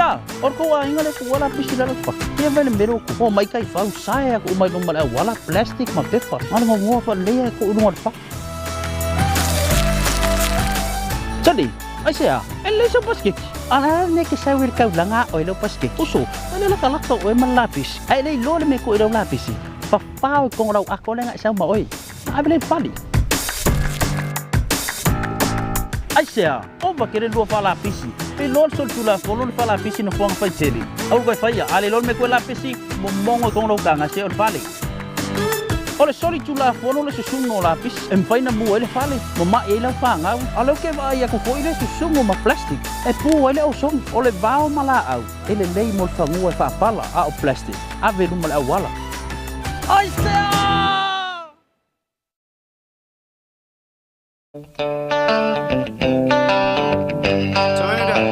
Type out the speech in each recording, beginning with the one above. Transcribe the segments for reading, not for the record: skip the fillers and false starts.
Aisea? O le tou aiga lea e tuua lapisi i lalo o le paka. Ia vaai le mea lea ua tupu. Omai taifau, sae atu uma i luma o le auala, plastic ma pepa. Na o le nonoa faaleleia e tuu i luga o le paka. Tali, aisea? E lelei sau pasiketi. A o le a le mea e te sau ai i le taulaga a oe lau pasiketi? Uso, o le latalata o oe ma le lapisi, ae le iloa le mea e tuu i lau lapisi. Fafao i totonu o lau ato lea na e sau ma oe. Na ave lea i le fale. Aisea? Ova tele lua faalapisi. E iloa le solitulafono le faalapisi nofoaga faitele. Aua le toe faia, a le iloa le mea e toe lapisi, momono i totonu o lau taga se o le fale. O le solitulafono le susuga o lapisi e mafai ona mua ai le fale, mama'i ai lau fanau. A o lea ou te vaai atu foi le susuga ma plastic e pu ai le ozone. O le vao ma laau e lelei mo le fanua e faapala, a o plastic, ave i luma o le auala. Aisea! Turn it up.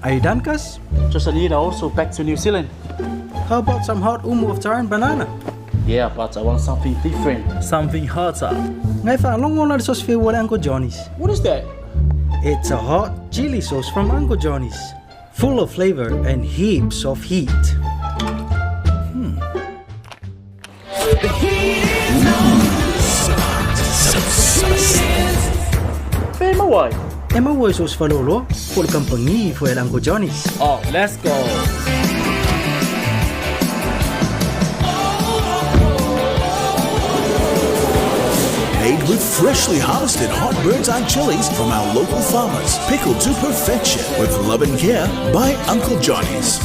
Are you done, Cuz? Just a little also back to New Zealand. How about some hot umu of taro and banana? Yeah, but I want something different. Something hotter. Ngai whaalongo na le sauce feu Uncle Johnny's. What is that? It's a hot chili sauce from Uncle Johnny's. Full of flavor and heaps of heat. Pe e maua ai? E maua i so o se faleoloa po o le kamupani foi a le Uncle Johnny's. Oh, let's go! Made with freshly harvested hot bird's eye chilies from our local farmers, pickled to perfection with love and care by Uncle Johnny's.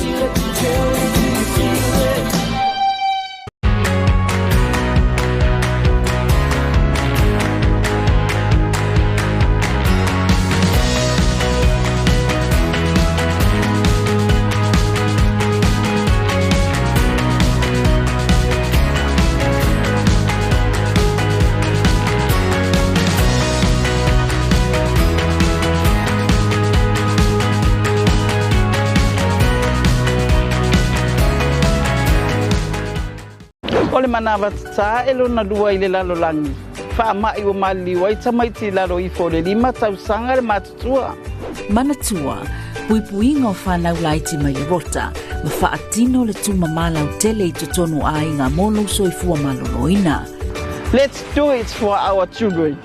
O le manawa tatā e lona lua i le lalolagi, faama'i ua maliliu ai tamaiti i lalo ifo o le lima tausaga le matutua. Manatua, puipuiga o fanau laiti mai le rota, ma faatino le tumama lautele i totonu o aiga mo lou soifua maloloina. Let's do it for our children.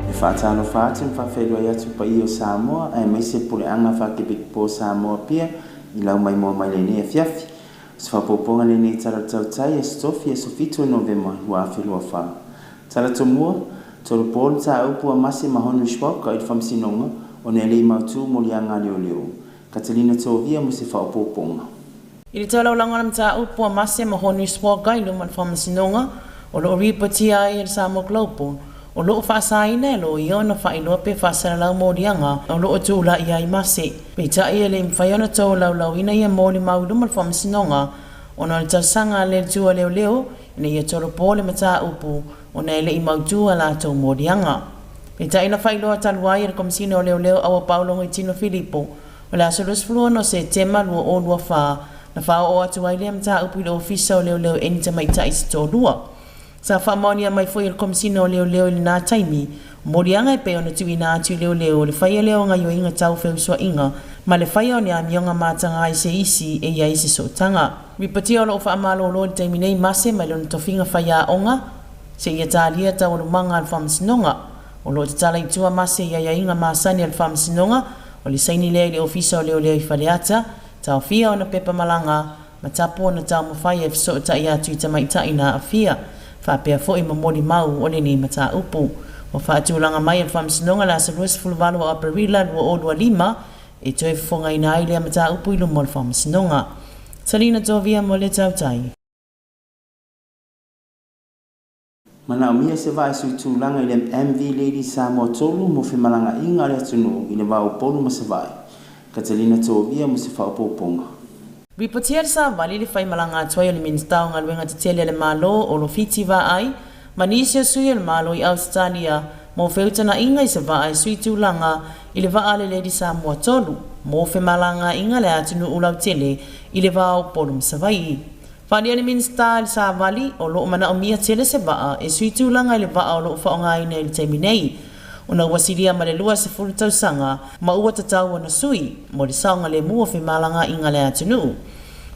E faatalofa atu ma faafeiloai atu paia o Samoa aemaise puleaga faakepikepo Samoa Apia i lau maimoa mai lenei afiafi. O se faaopoopoga lenei i Tala Tautai, Aso Tofi, Aso 7 o Novema 2024. Tala Tomua, Tolopo le mataupu a Mase ma Henry Schwalka i le Faamasinoga ona e le i mautū moliaga a leoleo. Catalina Tovia mo se faaopoopoga. I le tolaulaga o le mataupu a Mase ma Henry Schwalka i luma o le Faamasinoga, o lo o ripotia ai e le Samoa Global, o lo o faasaina e loia ona faailoa pe faasalalau moliaga o lo o tulai ai Mase. Peitai e le i mafai ona tolaulauina ia molimau i luma o le Faamasinoga ona o le talosaga a le Itu a Leoleo ina ia tolopo le mataupu ona e le i mautu a latou moliaga. Peitai na faailoa talu ai e le Komesina o Leoleo Auapaau Logoitino Filipo, o le aso 26 o Setema 2024, na faaoo atu ai lea mataupu i le Ofisa o Leoleo e ni tamaitai se toalua. Sa faamaonia mai foi e le Komesina o Leoleo i lena taimi, o moliaga e pei ona tuuina atu i leoleo o le faia lea o gaioiga tau feusuaiga ma le faia o ni amioga mataga i se isi e i ai se sootaga. Ripotia o lo o faamalolo i le taimi nei Mase mai lona tofiga faiaoga seia talia taualumaga a le Faamasinoga. O lo o tatala i tua Mase i aiaiga masani a le Faamasinoga, o le saini lea i le Ofisa o Leoleo i Faleata, taofia ona pepa malaga ma tapu ona taumafai e fesootai atu i tamaitai na aafia, faapea foi ma molimau o lenei mataupu. Ua faatulaga mai e le Faamasinoga le aso 28 o Aperila 2025 e toe fofogaina ai lea mataupu i luma o le Faamasinoga. Salina Tovia mo le Tautai. Manaomia se vaa e suitulaga i le MV Lady Samoa 3 mo femalagaaiga a le atunuu i le va o Upolu ma Savaii. Catalina Tovia mo se faaopoopoga. Ripotia le savali le faimalaga atu ai o le Minisita o Galuega Tetele a le Malo o Lofiti Vaai ma nisi o sui o le Malo i Ausetalia mo feutagaiga i se vaa e suitulaga i le vaa a le Lady Samoa 3 mo femalagaaiga a le atunuu lautele i le va o Upolu ma Savaii. Faaalia le Minisita i le savali, o lo o manaomia tele se vaa e sui tulaga i le vaa o lo o faaaogaina i le taimi nei, ona ua silia ma le 20 tausaga ma ua tatau ona sui mo le saogalemu o femalagaaiga a le atunuu.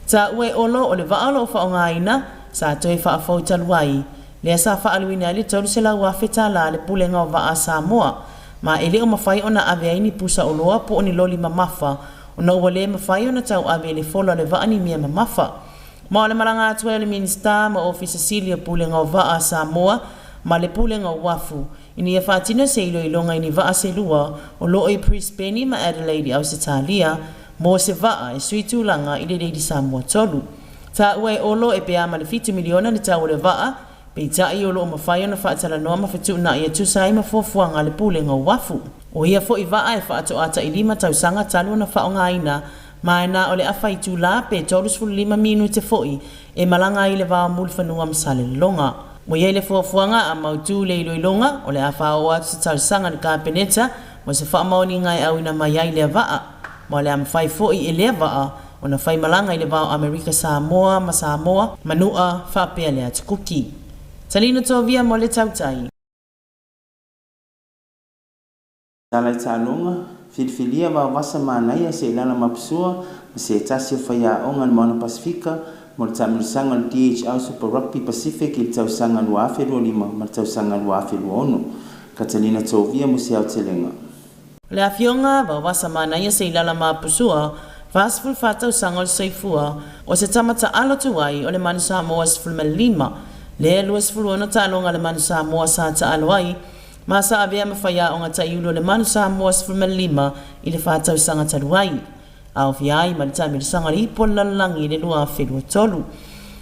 Taua e Olo o le vaa o lo o faaaogaina sa toe faafou talu ai, lea sa faaaluina ai le $300,000 a le Pulega o Vaa a Samoa, ma e le o mafai ona ave ai ni pusa oloa po o ni loli mamafa ona ua le mafai ona tauave i le fola o le vaa ni mea mamafa. Ma o le malaga atu ai o le Minisita ma Ofisa Sili o Pulega o Vaa a Samoa ma le Pulega o Uafu ina ia faatino se iloiloga i ni vaa se lua o lo o i Brisbane ma Adelaide i Ausetalia mo se vaa e sui tulaga i le Lady Samoa 3. Taua e Olo e pe a ma le $7 miliona le tau o le vaa, peitai o lo o mafai ona faatalanoa ma fetuunai e tusa ai ma fuafuaga a le Pulega o Uafu. O ia foi vaa e faatoa tailima tausaga talu ona faaaogaina, ma e na o le afa itula pe 35 minute foi e malaga ai i le va o Mulifanua ma Salelologa. Ua i ai le fuafuaga a mautu le iloiloga, o le a faaoo atu se talosaga i le Kapeneta mo se faamaoniga e auina mai ai lea vaa, ma o le a mafai foi e lea vaa ona fai malaga i le va o Amerika Samoa ma Samoa, Manua faapea le Atu Kuki. Talina Tovia mo le Tautai. Tala i taaloga, Filifilia vaovasa manaia se ilala mapusua ma se tasi o faiaoga a le Moana Pasifika mo le taamilosaga o le DHL Super Rugby Pacific i le tausaga 2025 ma le tausaga 2026. Catalina Tovia mo se aotelega. O le afioga vaovasa manaia se ilala mapusua, 44 tausaga o le soifua, o se tama taalo tuai o le Manu Samoa 15, lea 26 taaloga a le Manu Samoa sa taalo ai, Ma sa avea ma faiaoga taiulu o le Manu Samoa 15 i le fa tausaga talu ai, aofia ai ma le taamilosaga o le Ipu o le Lalolagi i le 2023.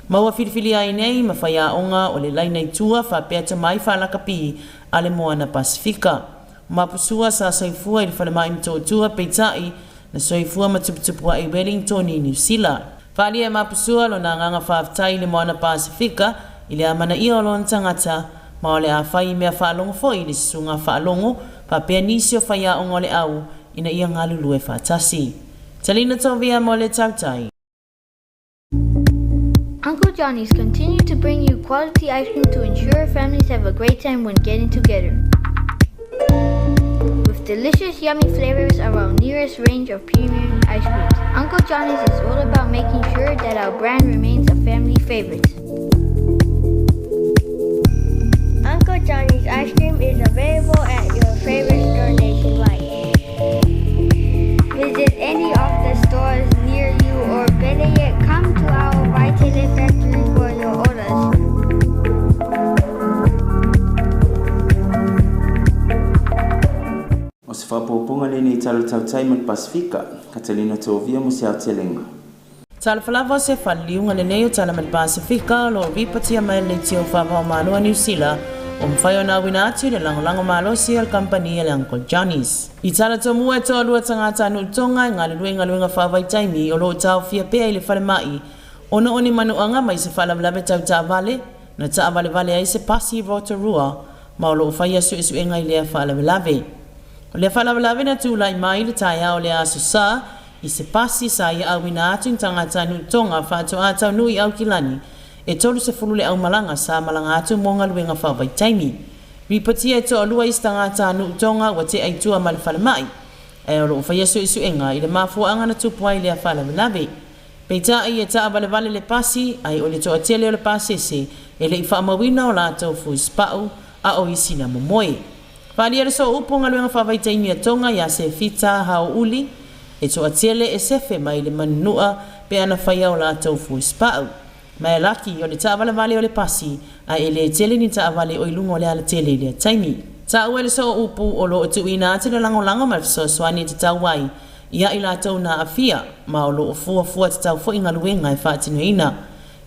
Ma ua filifilia ai nei ma faiaoga o le laina i tua faapea tamai faalakapi a le Moana Pasifika. O Mapusua sa soifua i le falemai Motootua peitai na soifua ma tuputupu ae i Wellington i Niu Sila. Faaalia e Mapusua lona agaga faafetai i le Moana Pasifika i le amanaia o lona tagata, ma o le a fai i mea faalogo foi i le susuga faalogo faapea nisi o faiaoga o le au ina ia galulue faatasi. Talina Tovia mo le Tautai. Uncle Johnny's continue to bring you quality ice cream to ensure families have a great time when getting together. With delicious, yummy flavors of our nearest range of premium ice creams, Uncle Johnny's is all about making sure that our brand remains a family favorite. Uncle Johnny's ice cream is available at your favorite store nationwide. Visit any of the stores near you or better yet, come to our Waikele factory for your orders. O se faaopoopoga lenei i Tala o le Tautai ma le Pasifika, Catalina Tovia mo se aotelega. Talofa lava se faleliuga lenei o Tala ma le Pasefika o lo o ripotia mai e le Leitio Faavaomalo a Niu Sila ua mafai ona auina atu i le lagolago malosi a le kamupani a le Uncle Johnny's. I tala tomua e toalua tagata a nuu Tonga e galulue i galuega faavaitaimi o lo o taofia pea i le falemai ona o ni manuaga mai se faalavelave tau taavale na taavalevale ai se pasi i Rotorua. Ma o loo faia suesuega i lea faalavelave. O lea faalavelave na tulai mai i le taeao o le Aso Sa i se pasi sa ia auina atu ni tagatanuu Tonga faatoa taunuu i Aukilani e 30 le aumalaga sa malaga atu mo galuega faavaitaimi. Ripotia e toalua isi tagatanuu Tonga ua tea i tua ma le falemai, ae o loo faia suesuega i le mafuaaga na tupu ai lea faalavelave. Peitai e taavalevale le pasi, ae o le toatele o le pasese e lei faamauina o latou fusipau a o isi na momoe. Faaalia e le Sooupu o Galuega Faavaitaimi a Tonga ia Sefita Haouli, e toatele e sefe mai le manunua pe ana faia o latou fusipau. Ma e laki o le taavalevale o le pasi, ae e le tele ni taavale o i luga o le alatele i lea taimi. Taua e le Sooupu o loo tuuina atu le lagolago ma le fesoasoani e tatau ai ia i latou na aafia, ma o loo fuafua tatau foi galuega e faatinoina.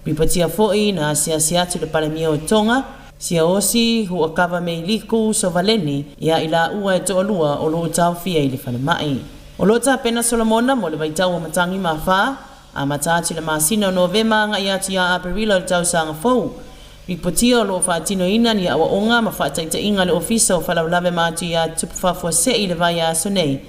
Ripotia foi na asiasi atu le Palemia o Tonga, Siaosi Hu'akavameiliku Sovaleni, ia i laua e toalua o loo taofia i le falemai. O loo tapena Solomona mo le vaitau o matagi ma afa, amata atu i le masina o Novema agai atu ia Aperila o le tausaga fou. Ripotia o loo faatinoina ni aoaoga ma faataitaiga a le Ofisa o Faalavelave Matuia Tutupu Faafuasei i le vaiaso nei,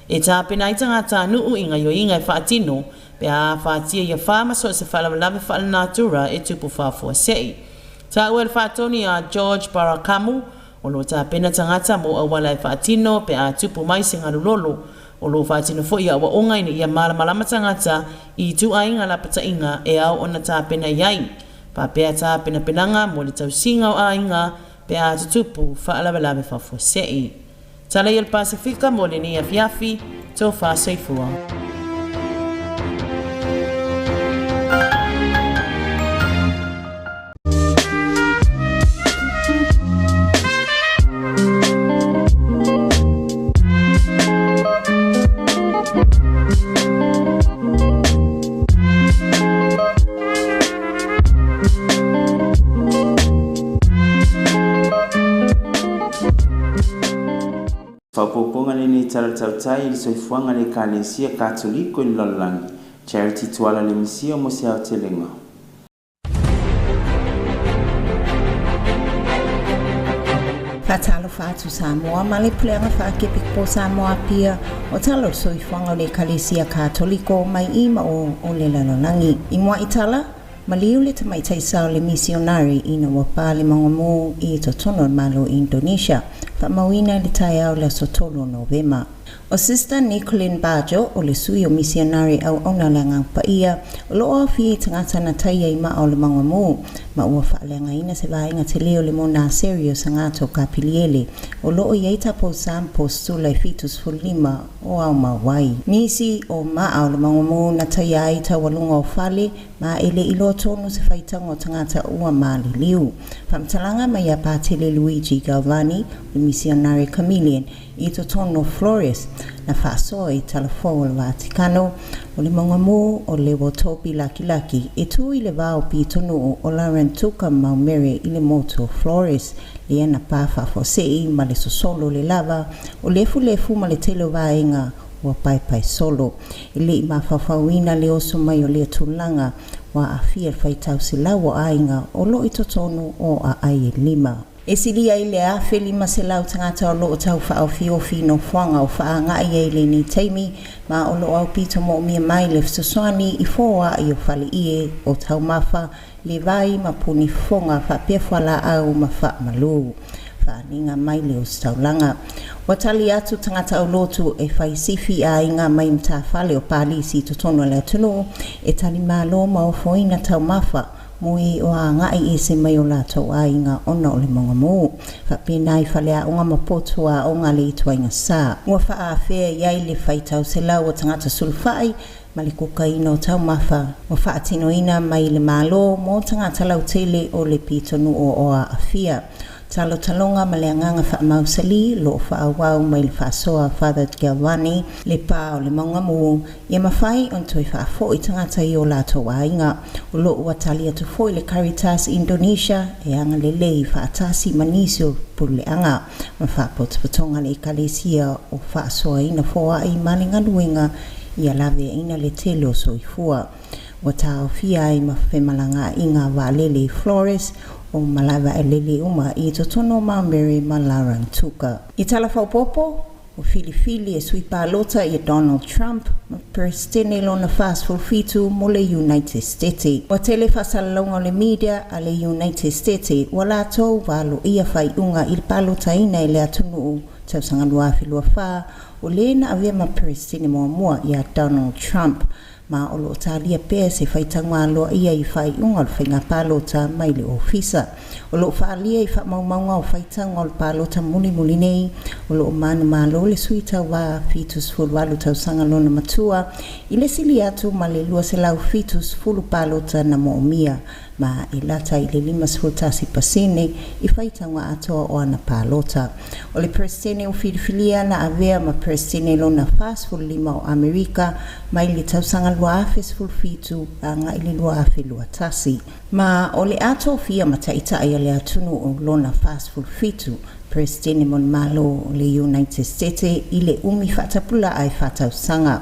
e tapena ai tagatanuu i gaioiga e faatino pe a afatia ia fa ma so o se faalavelave faalenatura e tupu faafuasei. Taua e le faatonu ia George Barakamu, o loo tapena tagata mo auala e faatino pe a tupu mai se galulolo. O loo faatino foi aoaoga ina ia malamalama tagata i ituaiga lapataiga e ao ona tapena i ai, faapea tapenapenaga mo le tausiga o aiga pe a tutupu faalavelave faafuasei. Tala ia le Pasefika mo lenei afiafi, tofa soifua. Faaopoopoga lenei tala tautai i le soifuaga a le Ekalesia Katoliko i le lalolagi, Charity Tuala Lemisia mo se aotelega. Faatalofa atu Samoa ma le puleaga faakepikopo Samoa Apia o tala o le soifuaga o le Ekalesia Katoliko mai i ma o o le lalolagi. I muaʻi tala, maliu le tamaitai sao le misionari ina ua pa le mauga i totonu o le Malo o Indonesia, faamauina i le taeao o le aso 3 o Novema. ʻO Sister Nicolene Bajo, o le sui o misionari auauna o le Agaga Paia, o lo o aofia i tagata na taia i maa o le mauga mū, ma ua faaleagaina se vaega tele o le monaseri o Sangato Kapiliele, o lo o i ai taupou sa ma positula e 75 o aomau ai. Nisi o maa o le mauga mū na taia ai taualuga o fale, ma e le iloa tonu se faitauga o tagata ua maliliu. Faamatalaga mai ia Patele Luigi Galvani, o le misionari Camillian, i totonu o Flores, na faasoa i talafou o le Vatikano, o le mauga mū o Lewotobi Lakilaki, e tu i le va o pitonuu o Larantuka ma Maumere i le motu o Flores, lea na pa faafuasei ma le sosolo o le lava, o lefulefu ma le tele o vaega ua paepae solo. E le i mafaufauina le oso mai o lea tulaga, ua aafia le faitau selau o aiga o lo o i totonu o aai e lima. E silia i le 1,500 tagata o lo o tau faaofiofi i nofoaga o faaaga'i ai i lenei taimi, ma o lo o aupito moomia mai le fesoasoani i foaai o faleie o taumafa, le vai ma puni fofoga faapea fualaau ma faamalu. Faaaliga mai le ositaulaga. Ua tali atu tagata aulotu e fai sifi aiga mai matafale o Palisi i totonu o le atunuu e tali malo ma ofoina taumafa mo e o agai ese mai o latou aiga ona o le mauga mū. Faapena i faleaoga ma potu aoga le ituaiga sa. Ua faaafea i ai le faitau selau o tagata sulufai ma le kokaina o taumafa ua faatinoina mai le Malo mo tagata lautele o le pitonuu o aafia. Talotaloga ma le agaga faamausali lo o faaauau mai le faasoa a Father Galvani, le pa o le mauga mū, ia mafai ona toe faafoi tagata i o latou aiga. O lo o ua tali atu foi le Caritas Indonesia e agalelei faatasi ma nisi o puleaga ma faapotopotoga a le Ekalesia o faasoaina foai ma le galuega ia laveaina le tele o soifua. Ua taofia ai ma femalagaaiga vaalele i Flores o malae vaalele uma i totonu o Maumere ma Larantuka. I tala faaopoopo, ua filifili e sui palota ia Donald Trump ma Peresetene lona 47 mo le United States. Ua tele faasalalauga o le media a le United States ua latou valoia faaiuga i le palotaina i le atunuu tausaga 2024 o le na avea ma Peresetene muamua ia Donald Trump, ma o loo talia pea se faitaga aloaia i faaiuga o le faiga palota mai le ofisa. O loo faaalia i faamaumauga o faitaga o le palota mulimuli nei, o loo manumalo le sui tauvā 78 tausaga lona matua i le sili atu ma le 270 palota na moomia, ma e lata i le 51% i faitaga atoa o ana palota. O le Peresetene o filifilia na avea ma Peresetene lona 45 o Amerika mai le tausaga 2017 agai i le 2021. Ma o le a tofia ma taitai o le atunuu lona 47 Peresetene mo le Malo o le United States i le umi faatapulaa e faatausaga.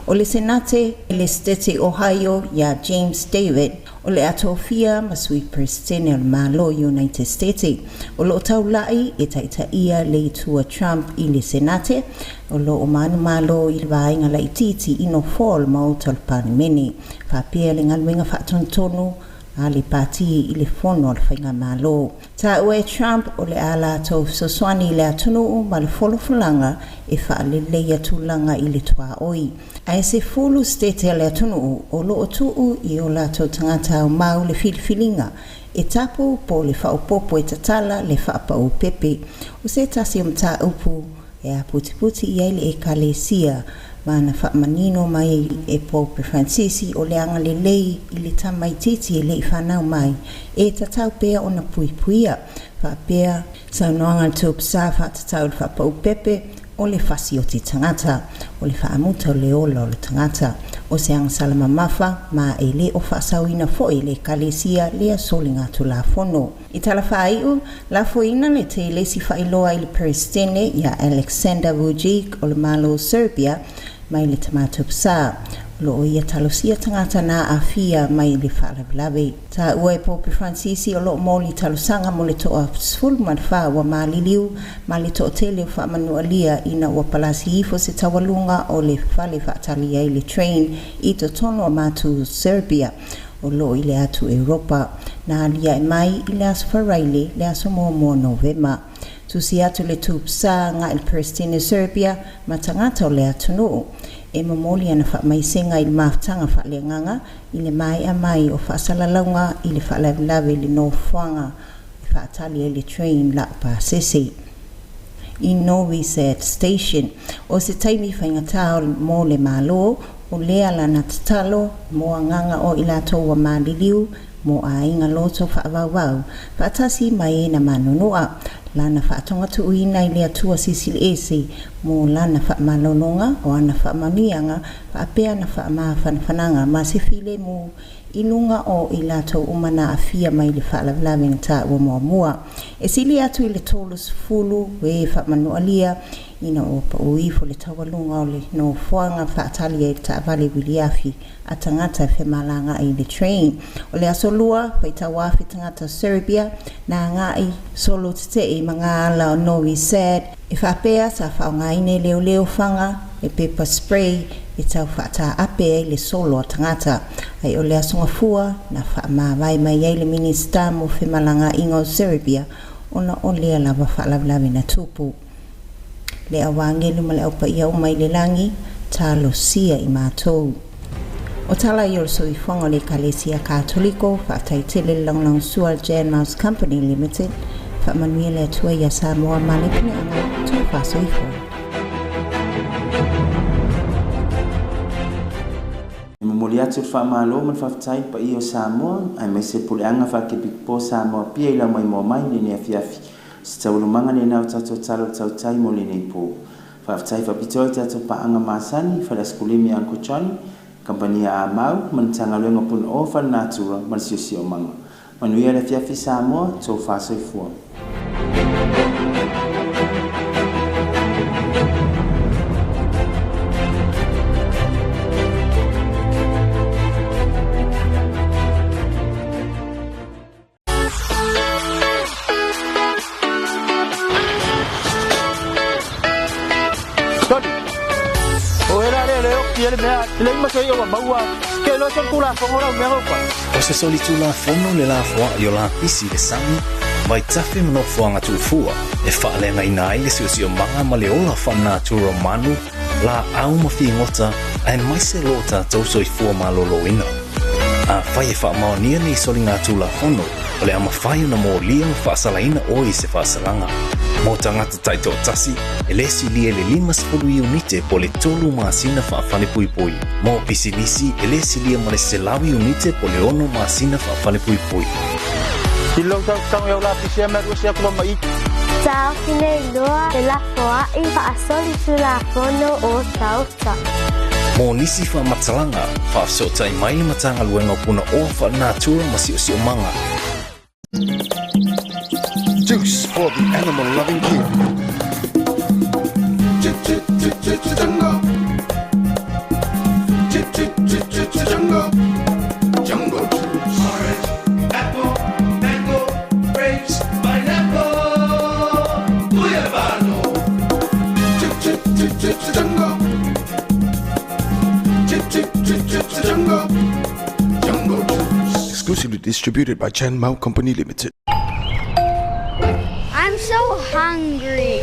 O le Senate i le Setete Ohio ia James David o le a tofia ma sui Peresetene o le Malo United States. O loo taulai e taitaia le itu a Trump i le Senate, o loo manumalo i le vaega laitiiti i nofoa o le Maota o le Palemene, faapea le galuega faatonutonu a le pati i le fono o le faigamalo. Taua e Trump o le a latou fesoasoani i le atunuu ma le folafolaga e faaleleia tulaga i le tuaoi. Ae 10 setete a le atunuu o loo tuu i o latou tagata aumau le filifiliga e tapu po o le faaopoopo e tatala le faapau pepe. O se tasi o mataupu e aputiputi i ai le ekalesia ma na faamanino mai e Pope Francisi o le agalelei i le tamaitiiti e le i fanau mai e tatau pea ona puipuia, faapea saunoaga a le Tupu faatatau i le faapau pepe o le fasi o te tagata, o le faamuta o le ola o le tagata, o se agasala mamafa ma e le o faasaoina foi le ekalesia lea soliga tulafono. I tala faaiu, lafoina le telesi faailoa i le Peresetene ia Alexander Vučić o le Malo Serbia mai le Tama Tupusa. O loo ia talosia tagata na aafia mai le faalavelave. Taua e Pope Francisi o loo moli talosaga mo le toa 14 ua maliliu ma le toatele o faamanualia ina ua palasi ifo se taualuga o le fale faatali ai le train i totonu o matu Serbia o loo i le atu Europa na aliae mai i le aso Faraile le aso 1 Novema. Tusi atu le Tupusa agai le Peresetene Serbia ma tagata o le atunuu e momoli ana faamaisega i le mafutaga faaleagaga i le maea mai o faasalalauga i le faalavelave i le nofoaga e faatali ai le train laupasese i Novi Sad Station. O se taimi faigatā mo le Malo o lea lana tatalo mo agaga o i latou ua maliliu mo aiga loto faavauvau faatasi mai e na manunua lana faatogatuuina i le Atua Silisili Ese mo lana faamalologa o ana faamanuiaga faapea na faamafanafanaga ma se filemu i luga o i latou uma na aafia mai le faalavelave na taua muamua. E sili atu i le 30 e faamanualia ina ua pau ifo le taualuga o le nofoaga faatali ai le taavale uiliafi a tagata e femalagaai i le train. O le aso Lua, faitau afe tagata Serbia na agai solo tetee i magaala o Novi Sad e faapea sa faaaogaina e leoleo faga le pepper spray e tau faataape ai le solo a tagata. Ai o le aso Gafua na faamavae mai ai le Minista mo femalagaaiga o Serbia ona o lea lava faalavelave na tupu. Le au agelu ma le au paia uma i le lagi, talosia i matou. O tala i o le soifuaga o le Ekalesia Katoliko, faafetai tele le lagolagosua a Jan Mouse Company Limited, faamanuia le Atua ia Samoa ma le puleaga tofa soifua. E momoli atu le faamalo ma le faafetai i le paia o Samoa aemaise le puleaga faakepikupo Samoa pia i lau maimoa mai i lenei afiafi. O se taualumaga lena o tatou tala o le tautai mo lenei po. Faafetai faapitoa i tatou paaga masani, Fale Asikulimi Uncle Johnny, Kamupani a Amau ma le Matagaluega o Punaoa Faalenatura ma le Siosiomaga. Manuia le afiafi Samoa, tofa soifua. ma se ia ua maua. Ke iloa solitulafono lau mea ua fai. O se solitulafono le lafoa'i o lapisi i le sami, vaitafe ma nofoaga tuufua e faaleagaina ai le siosiomaga ma le ola faalenatura o manu, laau ma figota aemaise lo tatou soifua malōlōina. Afai e faamaonia nei soligatulafono, o le a mafai ona molia ma faasalaina oe i se faasalaga. Mo tagata taitoatasi, e lē silia i le 50 iunite po o le tolu masina faafalepuipui. Mo pisinisi, e lē silia ma le 100 iunite po o le ono masina faafalepuipui. Silou tau tago iau lapisi e malu ese atu ma i. Taofi nei loa le lafoa'i fa'asolitulafono o tauta. Mo nisi faamatalaga, faafesootai mai le Matagaluega o Punaoa Faalenatura ma Siosiomaga. Juice for the animal loving king. Jungle. Jungle. Jungle juice. Orange, apple, mango, grapes, pineapple, guyabano. Jungle. Jungle. Jungle juice. Exclusively distributed by Chan Mao Company Limited. I'm so hungry.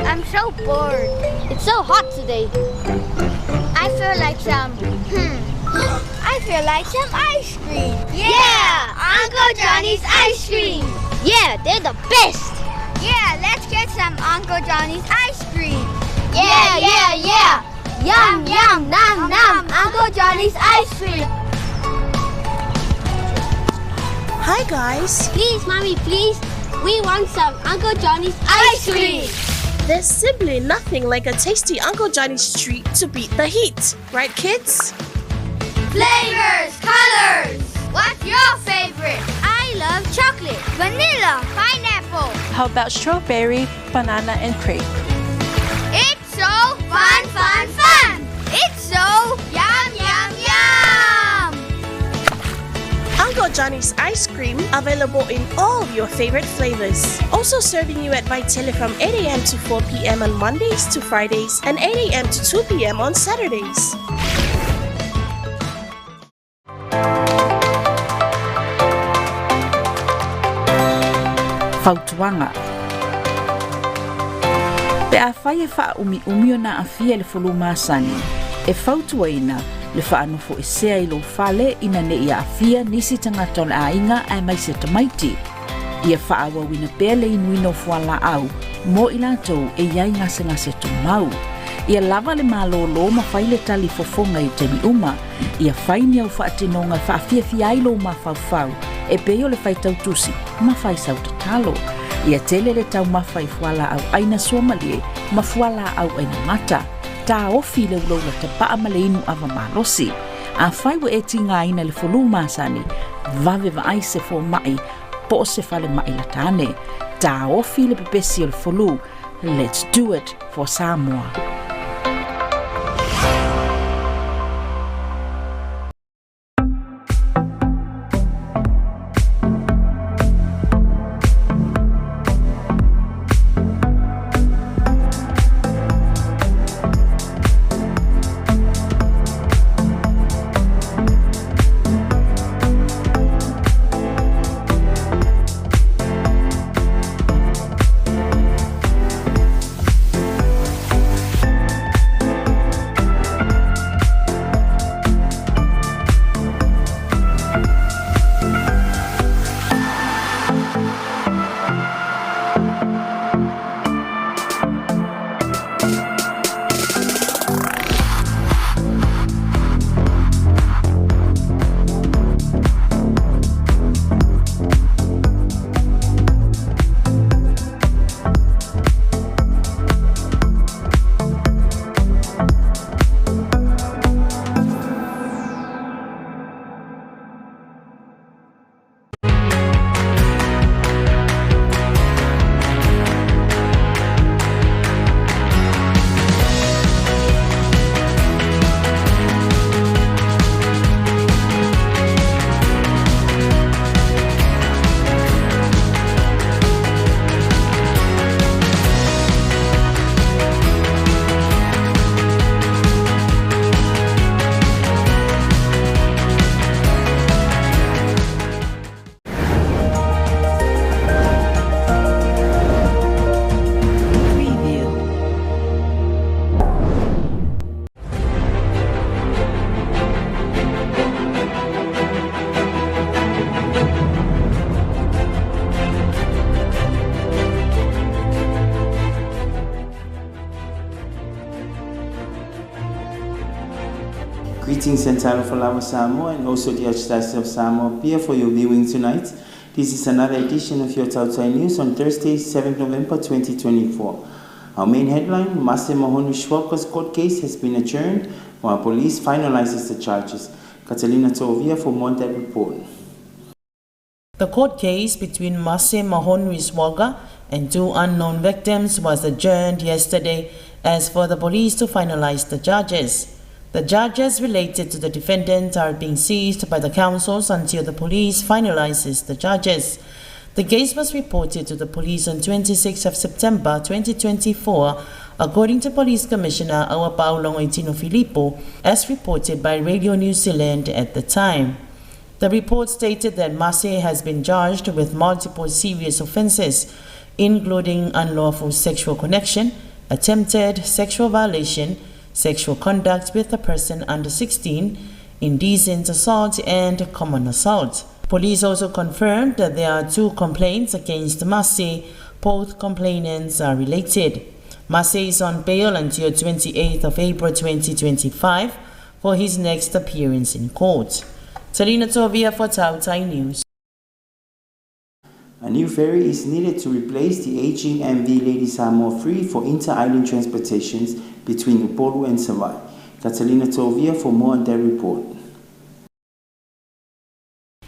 I'm so bored. It's so hot today. I feel like some. I feel like some ice cream. Yeah! Uncle Johnny's ice cream. Yeah, they're the best. Yeah, let's get some Uncle Johnny's ice cream. Yeah, yeah, yeah. Yum, yum, nom, nom. Uncle Johnny's ice cream. Hi, guys. Please, mommy, please. We want some Uncle Johnny's ice cream. There's simply nothing like a tasty Uncle Johnny's treat to beat the heat, right, kids? Flavors, colors. What's your favorite? I love chocolate, vanilla, pineapple. How about strawberry, banana, and grape? It's so fun, fun, fun. It's so yum, yum, yum. Uncle Johnny's ice cream available in all your favorite flavors. Also serving you at Vaitele from 8 a.m. to 4 p.m. on Mondays to Fridays and 8 a.m. to 2 p.m. on Saturdays. Fautuaga. Pe afai e faaumiumi ona aafia i le folū masani, e fautuaina le faanofoesea i lou fale ina ne'i aafia nisi tagata o le aiga aemaise tamaiti. Ia faaauauina pea le inuina o fualaau mo i latou e i ai gasegase tumau. Ia lava le malōlō ma fai le tali fofoga i taimi uma. Ia fai ni au faatinoga e faafiafia ai lou mafaufau e pei o le faitau tusi ma fai sau tatalo. Ia tele le taumafa i fualaau aina suamalie ma fualaau aina mata. Taofi le ulaula tapaa ma le inu ava malosi. Afai ua e tigaina i le folū masani, vave vaai se fomai po o se falemai lata ane. Taofi le pepesi o le folū. Let's do it for Samoa. Greetings and talofa lava Samoa and also the Archdiocese of Samoa Apia for your viewing tonight. This is another edition of your Tautai News on Thursday, 7 November 2024. Our main headline, Mase Mahonu Schwalka's court case has been adjourned while police finalizes the charges. Catalina Tovia for more on that report. The court case between Mase Mahonri Swaga and two unknown victims was adjourned yesterday as for the police to finalize the charges. The charges related to the defendants are being seized by the councils until the police finalizes the charges. The case was reported to the police on 26 of September 2024, according to Police Commissioner Auapaau Logoitino Filipo, as reported by Radio New Zealand at the time. The report stated that Mase has been charged with multiple serious offences, including unlawful sexual connection, attempted sexual violation, sexual conduct with a person under 16, indecent assault, and common assault. Police also confirmed that there are two complaints against Mase. Both complainants are related. Mase is on bail until 28th of April 2025 for his next appearance in court. Selina Tovia for Tautai News. A new ferry is needed to replace the aging MV Lady Samoa 3 for inter-island transportations between Upolu and Savaii. Catalina Tovia for more on that report.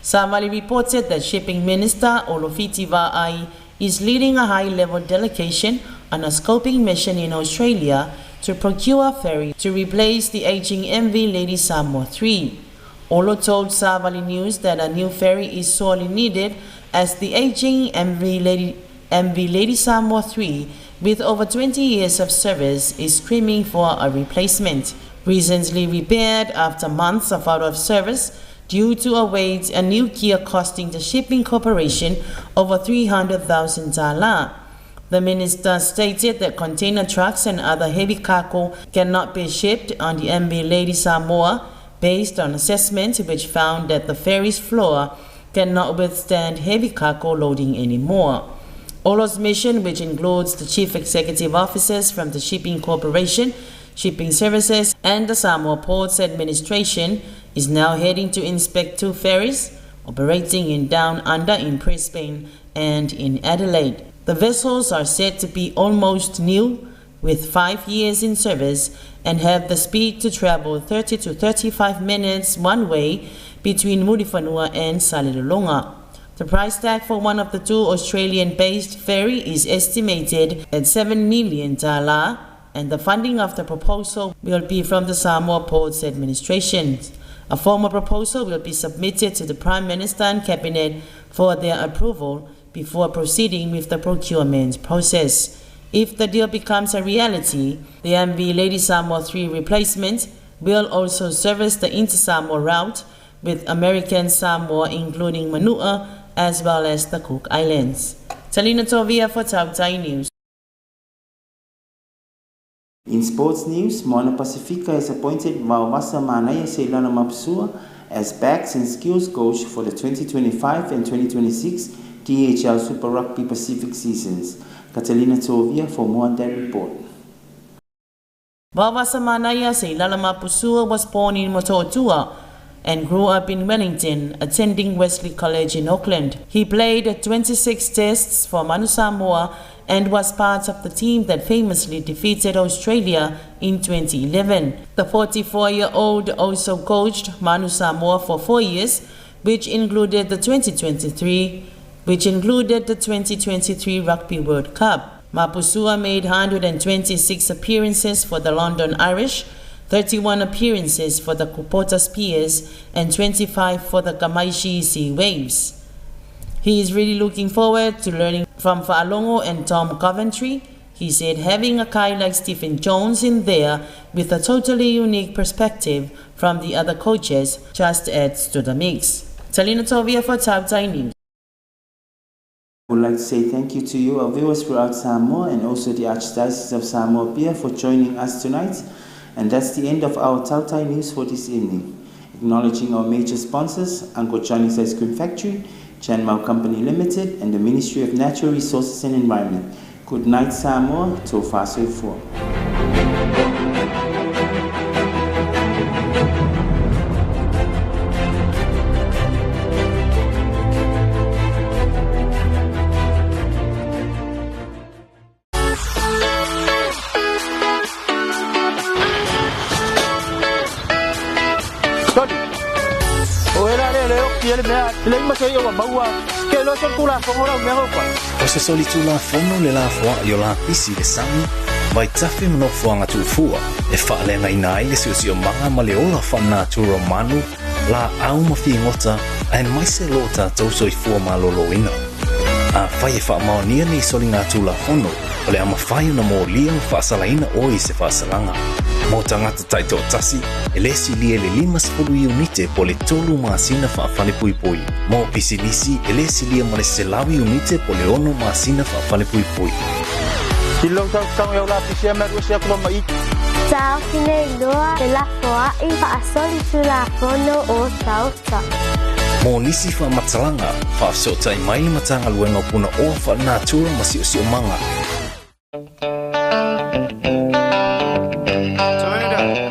Savali reported that Shipping Minister Olofiti Va'ai is leading a high-level delegation on a scoping mission in Australia to procure a ferry to replace the aging MV Lady Samoa 3. Olo told Savali News that a new ferry is sorely needed as the aging MV Lady, MV Lady Samoa 3, with over 20 years of service, is screaming for a replacement. Recently repaired after months of out of service, due to await a new gear costing the shipping corporation over $300,000. The minister stated that container trucks and other heavy cargo cannot be shipped on the MV Lady Samoa based on assessment which found that the ferry's floor cannot withstand heavy cargo loading anymore. Olo's mission, which includes the chief executive officers from the shipping corporation, shipping services, and the Samoa Ports Administration, is now heading to inspect two ferries operating in Down Under in Brisbane and in Adelaide. The vessels are said to be almost new, with 5 years in service, and have the speed to travel 30 to 35 minutes one way between Muriwhanua and Salelologa. The price tag for one of the two Australian-based ferry is estimated at $7 million, and the funding of the proposal will be from the Samoa Ports Administration. A formal proposal will be submitted to the Prime Minister and Cabinet for their approval before proceeding with the procurement process. If the deal becomes a reality, the MV Lady Samoa 3 replacement will also service the Inter-Samoa route with American Samoa, including Manua, as well as the Cook Islands. Talina Tovia for Tautai News. In sports news, Moana Pasifika has appointed Vaovasa Manaia Seilala Mapusua as backs and skills coach for the 2025 and 2026 DHL Super Rugby Pacific seasons. Catalina Tovia for more on that report. Vaovasa Manaia Seilala Mapusua was born in Motootua and grew up in Wellington, attending Wesley College in Auckland. He played 26 tests for Manu Samoa and was part of the team that famously defeated Australia in 2011. The 44-year-old also coached Manu Samoa for 4 years, which included the 2023 Rugby World Cup. Mapusua made 126 appearances for the London Irish, 31 appearances for the Kupota Spears, and 25 for the Kamaishi Sea Waves. He is really looking forward to learning from Fa'alogo and Tom Coventry. He said having a guy like Stephen Jones in there with a totally unique perspective from the other coaches just adds to the mix. Talina Tovia for Tautai News. I would like to say thank you to you, our viewers throughout Samoa, and also the Archdiocese of Samoa Apia for joining us tonight. And that's the end of our Tautai News for this evening. Acknowledging our major sponsors, Uncle Johnny's Ice Cream Factory, Chan Mao Company Limited, and the Ministry of Natural Resources and Environment. Good night, Samoa. Tofa Soifua. silafia le mea, e leai ma se i'a ua maua, ke iloa solitulafono lau mea na ou fai. O se solitulafono le lafoa'i o lapisi i le sami, vaitafe ma nofoaga tuufua e faaleagaina ai le siosiomaga ma le ola faalenatura o manu, laau ma figota aemaise lo tatou soifua malōlōina. Afai e faamaonia nei soligatulafono, o le a mafai ona molia ma faasalaina oe i se faasalaga. Mo tagata taitoatasi, e lē silia i le 50 iunite po o le tolu masina faafalepuipui. Mo pisinisi, e lē silia ma le 100 iunite po o le ono masina faafalepuipui. Sili lou tautau i au lapisi a me alu ese atu loa ma i. Taofi nei loa le lafoa'i faasolitulafono o Tauta. Mo nisi faamatalaga, faafesootai mai le Matagaluega o Punaoa Faalenatura ma Siosiomaga. Turn it up.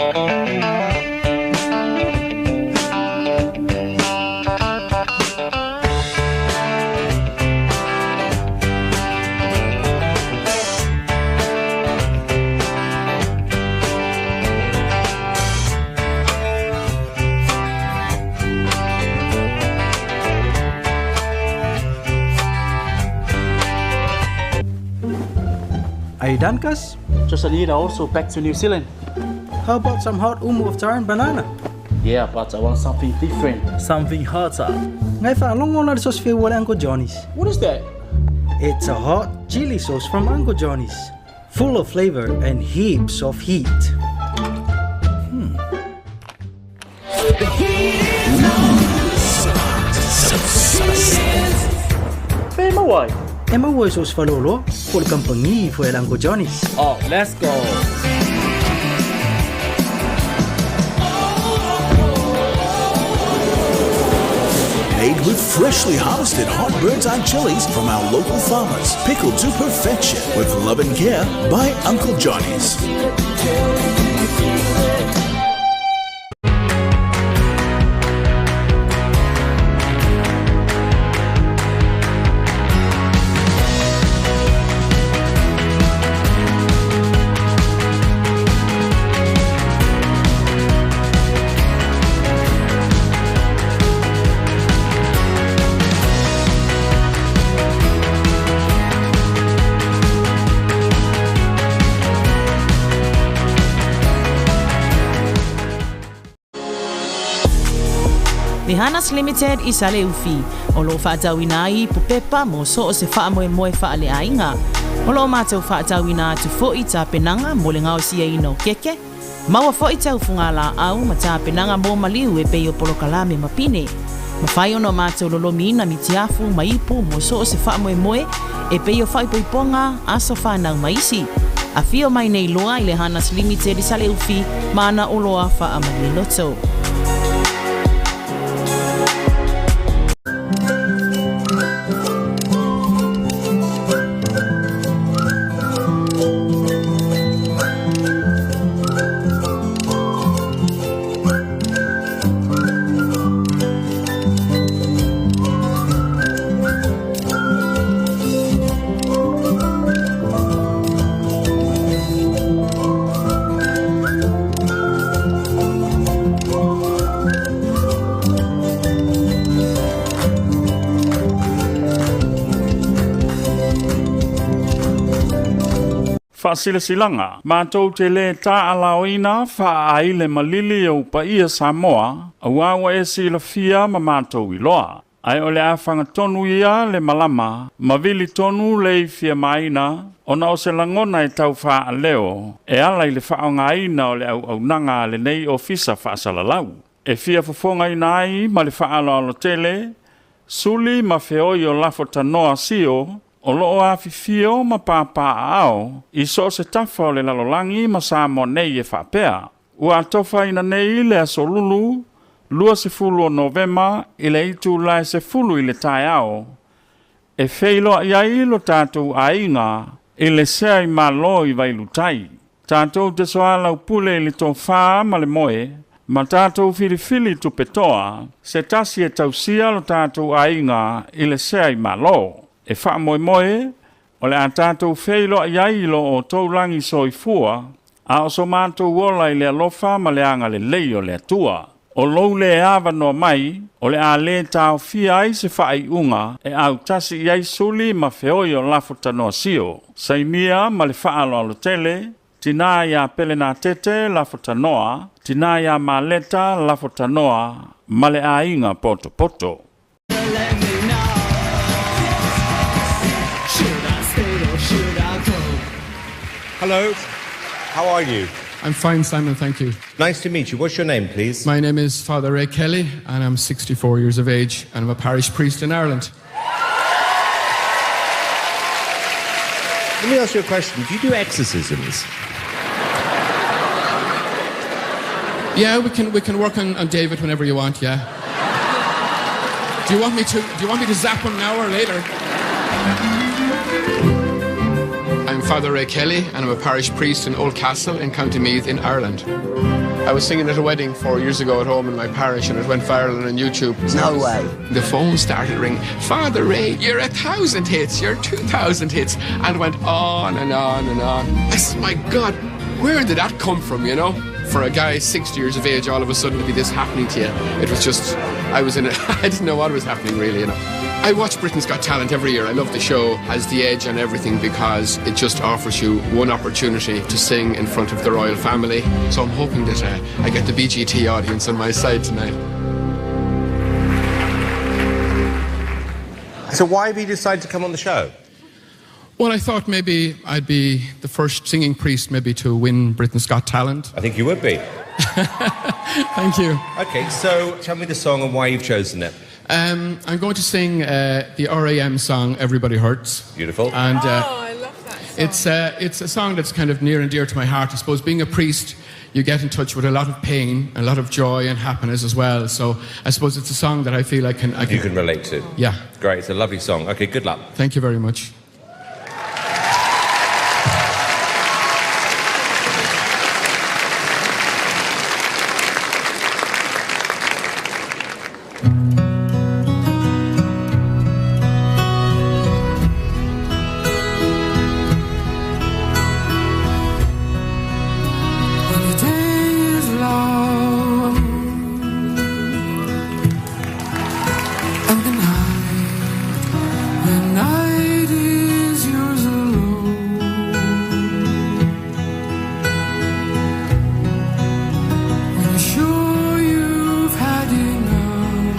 Are you done, Cuz? Just a little also back to New Zealand. How about some hot umu of taro and banana? Yeah, but I want something different. Something hotter. Ngai whaalongo na le sosi feua le Uncle Johnny's. What is that? It's a hot chili sauce from Uncle Johnny's. Full of flavor and heaps of heat. Pe maua ai? E maua i so se faleoloa po o le kamupani foi a le Uncle Johnny's. Oh, let's go! Made with freshly harvested hot bird's eye chilies from our local farmers, pickled to perfection with love and care by Uncle Johnny's. Lihanas Limited i Saleufi, o lo o faatauina ai ipu pepa mo so o se faamoemoe faaleaiga. O lo o matou faatauina atu foi tapenaga mo le gaosiaina o keke, Maua foi taufuga laau ma tapenaga mo maliu e pei o polokalame ma pine. Mafai ona o matou lolomiina mitiafu ma ipu mo so o se faamoemoe e pei o faaipoipoga, aso fanau ma isi. Afio mai nei loa i le Hanas Limited i Saleufi ma ana oloa faamalie loto. Faasilasilaga, matou te lē taalaoina faaai le malili o paia Samoa, auā ua e silafia ma matou iloa. Ae o le a fagatonu ia le malama ma vili tonu le i fiamaina ona o se lagona e tau faaleo e ala i le faaaogaina o le auaunaga a lenei Ofisa Faasalalau. E fia fofogaina ai ma le faaaloalo tele, suli ma feoi o lafo tanoa sio o lo o afifio ma papaaao i so o se tafa o le lalolagi ma Samoa nei e faapea, Ua atofaina nei le Aso Lulu, 20 o Novema i le itula e 10 i le taeao, e feiloai ai lo tatou aiga i le sea i Malo i Vailutai. Tatou te soalaupule i le tofa ma le moe, ma tatou filifili tupetoa, se tasi e tausia lo tatou aiga i le sea i Malo. E faamoemoe, o le a tatou feiloai ai i lo outou lagi soifua, a o so matou ola i le alofa ma le agalelei o le Atua. O lou lē avanoa mai, o le a lē taofia ai se faaiuga e autasi i ai suli ma feoi o lafo tanoa sio. Sainia ma le faaaloalo tele, Tinā iā Pelenatete Lafotanoa, Tinā iā Maleta Lafotanoa ma le Aiga Potopoto. Hello, how are you? I'm fine, Simon, thank you. Nice to meet you. What's your name, please? My name is Father Ray Kelly, and I'm 64 years of age, and I'm a parish priest in Ireland. Let me ask you a question. Do you do exorcisms? Yeah, we can, we can work on, on David whenever you want, yeah. Do you want me to do you want me to zap him now or later? I'm Father Ray Kelly and I'm a parish priest in Old Castle in County Meath in Ireland. I was singing at a wedding four years ago at home in my parish and it went viral on YouTube. No way. The phone started ringing. Father Ray, you're 1,000 hits, you're 2,000 hits, and went on and on and on. I said, my God, where did that come from, you know? For a guy 60 years of age, all of a sudden to be this happening to you, it was just, I was in it, I didn't know what was happening really, you know. I watch Britain's Got Talent every year. I love the show, has the edge on everything because it just offers you one opportunity to sing in front of the royal family. So I'm hoping that I get the BGT audience on my side tonight. So why have you decided to come on the show? Well, I thought maybe I'd be the first singing priest maybe to win Britain's Got Talent. I think you would be. Thank you. Okay, so tell me the song and why you've chosen it. I'm going to sing the RAM song, Everybody Hurts. Beautiful. And, oh, I love that song. It's a song that's kind of near and dear to my heart. I suppose being a priest, you get in touch with a lot of pain, a lot of joy and happiness as well. So I suppose it's a song that I feel I can... You can relate to. Yeah. Great, it's a lovely song. Okay, good luck. Thank you very much. When the day is long and the night is yours alone. When you're sure you've had enough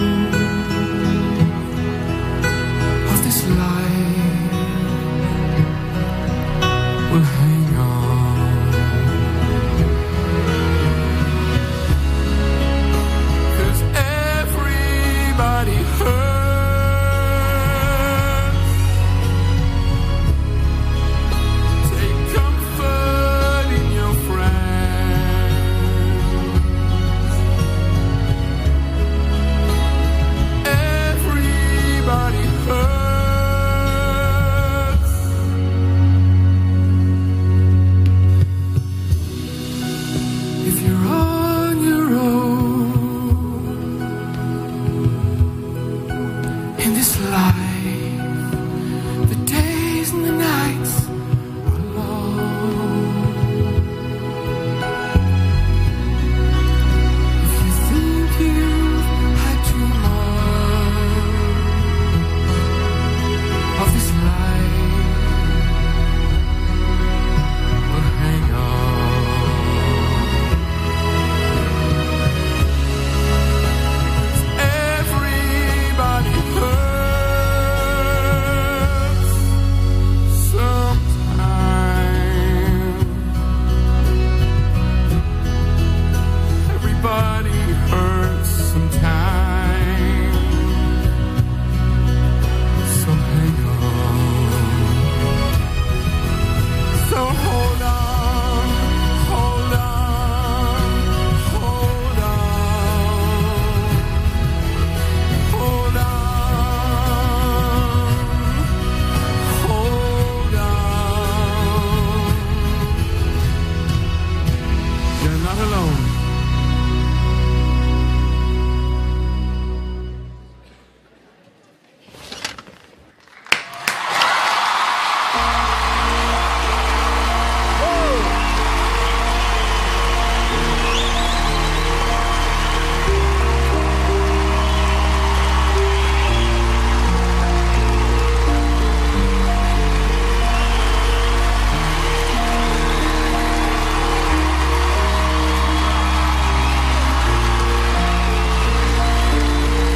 of this life, well, hang on. 'Cause everybody hurts. Take comfort in your friends. Everybody hurts. If you're on your own in this life,